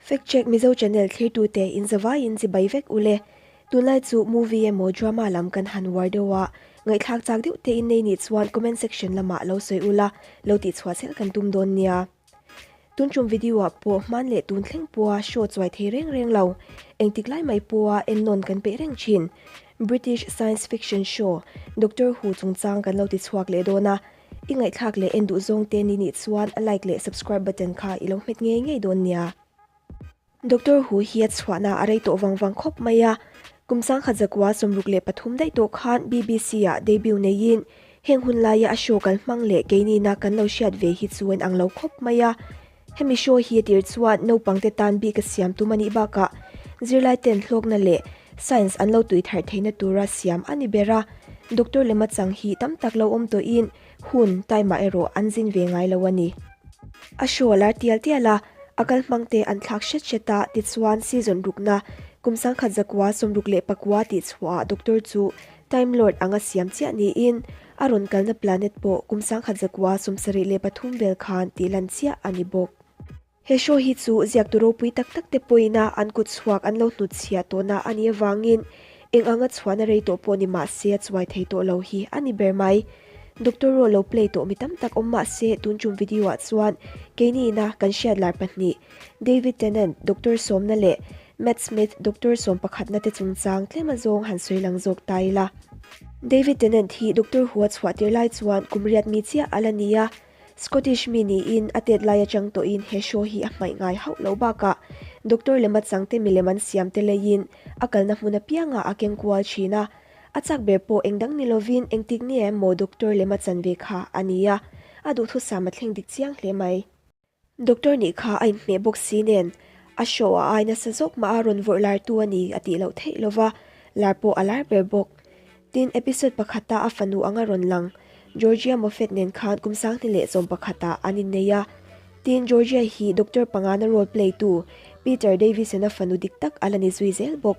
Fact Check Mizo Channel thlirtute inzavaiin chibai vek ule. Tunlai chu movie emaw drama lam kan han uar deuh a, ngaihthlak chak deuh te in nei nih chuan comment section lamah lo sawi ula, lo tihchhuah zel kan tum dawn nia. Tun tum video ah pawh hman leh tun thleng pawha show chuai thei reng reng lo, engtik lai mai pawha ennawn kan peih reng thin. British science fiction show Doctor Who chungchang kan lo tichhuak leh dawn a, i ngaihthlak leh en duh zawng te ni nih chuan like leh subscribe button kha i lo hmet ngei ngei dawn nia. Doctor Who hi a chhuahna a rei tawh vang vang khawp mai a, kum sangkhat zakua 63 daih tawh khan BBC ah debut neiin heng hun laia a show kal hmang leh keinina kan lo hriat ve hi chu en ang lo khawp mai a. Hemi show hi a tir chuan naupangte tan bik a siam tum a nih bakah zirlai ten hlawkna leh science an lo tui thar theihna tura siam a ni ber a, Doctor lema chang hi tam tak lo awm tawhin hun, time, ah erawh an zin ve ngai lo a ni. A show a lar tial tial a, a kal hmangte an thlak hret hret a, tichuan season rukna kum 1969 tih chhuahah Doctor chu Time Lord anga siam chiah niin a rawn kalna planet pawh kum 1973 vel khan tih lan chiah a ni bawk. He show hi chu ziaktu ropui tak tak te pawhin a an kut chhuak an lo hnutchhiah tawhna a nih avangin eng anga chhuahna rei tawh pawh ni mah se a chuai thei tawh lo hi a ni ber mai. Doctor Row lo play tawh mi tam tak awm mah se tun tum video ah chuan keini ina kan hriat lar pahnih David Tennant Doctor sawmna leh Matt Smith Doctor sawm pakhatna te chungchang tlem a zawng han sawi lang zawk ta ila. David Tennant hi Doctor Who a chhuah tir lai chuan kum riat mi chiah a la ni a. Scottish mi niin a tet lai atang tawhin he show hi a hmaih ngai hauh lo bakah Doctor lema changte milem an siam te leiin a kalna hmun apiangah a keng kual thin a. A chak ber pawh engdang ni lovin engtik nge emaw Doctor lema chan ve kha a ni a, a duhthusam a thleng dik chiang hle mai. Doctor nih kha a inhmeh bawk si nen a show a ai nasa zawk mah a rawn vawrh lartu a ni a tih loh theih lova, lar pawh a lar ber bawk. Tin, episode pakhata a fanu anga rawn lang, Georgia Moffett nen khan kum 2011 ah an innei a. Tin, Georgia hi Doctor pangana role play tu Peter Davison-a fanu dik tak a la ni zui zel bawk.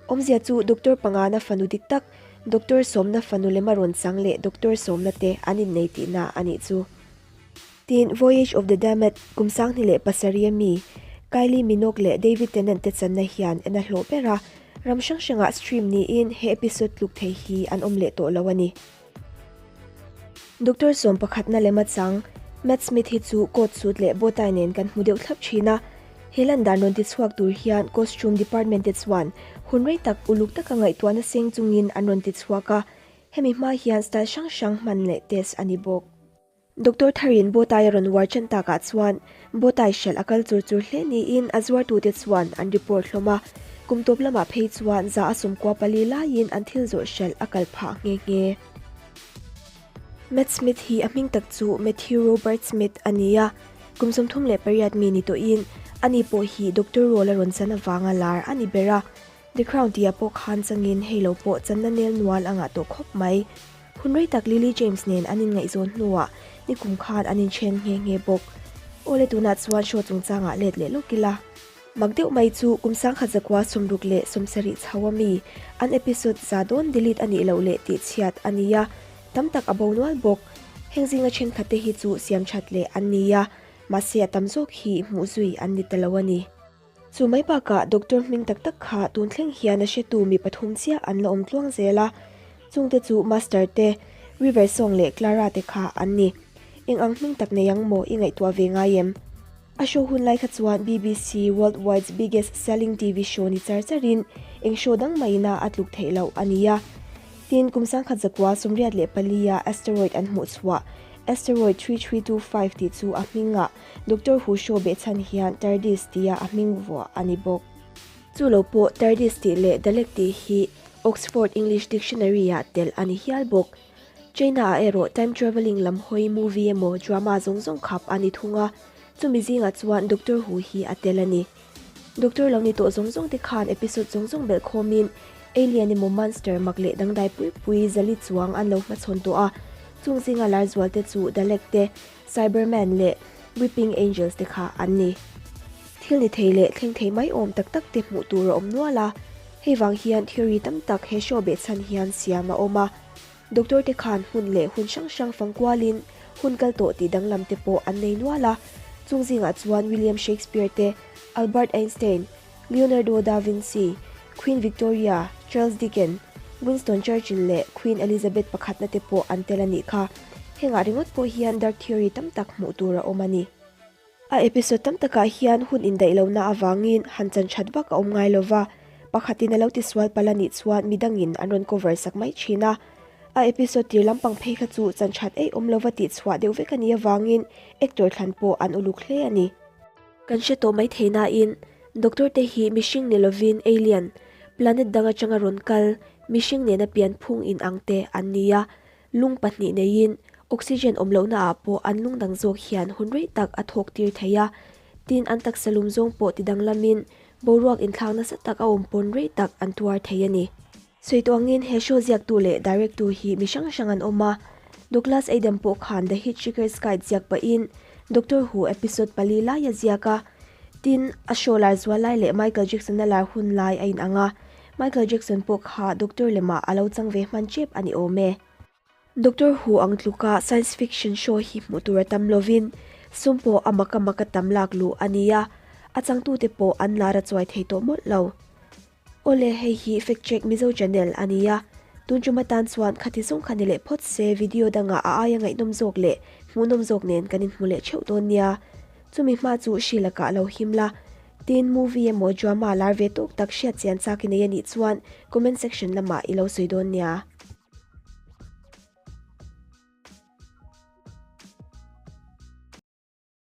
Awmzia chu Doctor pangana fanu dik tak, Doctor sawmna fanu lema rawn chang leh Doctor sawmna te an innei tihna a nih chu. Tin, Voyage of the Damned kum 2007 a mi, Kylie Minogue leh David Tennant te channa hian en a hlawh ber a, ram hrang hrangah stream niin he episode tluk thei hi an awm leh tawh lo a ni. Doctor sawm pakhatna lema chang, Matt Smith hi chu coat suit leh bow tie nen kan hmu deuh thlap thin a, he lan dan rawn ti chhuak tur hian costume department te chuan hun rei tak uluk taka ngaihtuahna seng chungin an rawn ti chhuak a, hemi hma hian style hrang hrang hman leh test a ni bawk. Doctor Tharin Bawtai a rawn uar ṭan takah chuan Bawtai hralh a kal chur chur hle niin a zuartute chuan an report hlawm a, kum tawp lamah phei chuan 14% laiin an thil zawrh hralh a kal phah nghe nghe. Matt Smith hi a hming tak chu Matthew Robert Smith a ni a, kum 38 mi ni tawhin ani pawh hi Doctor role a rawn chan avanga lar a ni ber a, The Crown tihah pawh khan changin hei lo pawh channa nel nual a ngah tawh khawp mai. Hun rei tak Lily James nen an inngaihzawn hnuah nikum khan an inthen nghe nghe bawk. Awle tunah chuan show chungchangah let leh lawk ila. Mak deuh mai chu kum 1967 chho a mi an episode za dawn delete a nih loh leh tih chhiat a ni a, tam tak a bo nual bawk. Heng zinga thenkhat te hi chu siam that leh an ni a, mahse a tam zawk hi hmuh zui an ni ta lo a ni. Chu mai bakah doctor hming tak tak kha tun thleng hian a hretu mi pathum chiah an la awm tluang zel a, chungte chu Master te, River Song leh Clara te kha an ni. Eng ang hming tak nei ang maw i ngaihtuah ve ngai em? A show hun lai kha chuan BBC Worldwide's biggest selling TV show ni char charin eng show dang maina a tluk theih loh a ni a. Tin, kum 1984 a asteroid an hmuh chhuah Asteroid 3325 tih chu a hmingah Doctor Hu Show behchhan hian TARDIS tia a hming vuah a ni bawk. Chu lo pawh TARDIS tih leh Dalek tih hi Oxford English Dictionary-ah telh a ni hial bawk. China-ah erawh time travelling lam hawi movie emaw drama zawng zawng khap a ni thung a, chumi zingah chuan Doctor Who hi a tel a ni. Doctor lo ni tawh zawng zawng te khan episode zawng zawng belh khawmin alien emaw monster mak leh dangdai pui pui zali chuang an lo hmachhawn tawh a, chung zinga lar zual te chu Dalek te, Cyberman leh Weeping Angels te kha an ni. Thil ni thei leh thleng thei mai awm tak tak te hmuh tur a awm nual a, hei vang hian theory tam tak he show behchhan hian siam a awm a. Doctor te khan hmun leh hun hrang hrang fang kualin hun kal tawh tih danglam te pawh an nei nual a, chung zingah chuan William Shakespeare te, Albert Einstein, Leonardo da Vinci, Queen Victoria, Charles Dickens, Winston Churchill leh Queen Elizabeth pakhatna te pawh an tel a nih kha. Hengah ringawt pawh hian dark theory tam tak hmuh tur a awm a ni. A episode tam takah hian hun indaih lohna avangin han chan that vak a awm ngai lo va, pakhatin a lo tisual palh a nih chuan midangin an rawn cover sak mai thin a. A episode tir lampang phei kha chu chan that eih awm lova tihchhuah deuh vek a nih avangin actor thlan pawh an uluk hle a ni. Kan hre tawh mai thei nain doctor te hi mihring ni lovin alien, planet dang atanga rawn kal, mihring nena pianphung inang te an ni a, Lung pahnih neiin oxygen awm lohna ah pawh an lung dang zawk hian hun rei tak a thawk tir thei a, tin an taksa lum zawng pawh ti danglamin boruak inthlak nasa tak a awm pawn rei tak an tuar thei a ni. Sawi tawh angin he show ziaktu leh direct tu hi mi hrang hrang an awm a, Douglas Adams pawh khan The Hitchhiker's Guide ziak pahin Doctor Who episode pali lai a ziak a, tin a show lar zual lai leh Michael Jackson-a lar hun lai a inang a, Michael Jackson pawh kha doctor lemah a lo chang ve hman tep a ni awm e. Doctor Who ang tluka science fiction show hi hmuh tur a tam lovin sum pawh a mak a mak a tam lak luh a ni a, a changtute pawh an lar a chuai thei tawh mawlh lo. Awle hei hi Fact Check Mizo channel a ni a, tun tum atan chuan khati zawng kha ni leh phawt se video dangah a aia ngaihnawm zawk leh hmuhnawm zawk nen kan inhmu leh theuh dawn nia. Chumi hma chu hri lakah lo him la, Tin, movie emaw drama lar ve tawk tak hriat chian chak i nei a nih chuan comment section lamah i lo sawi dawn nia.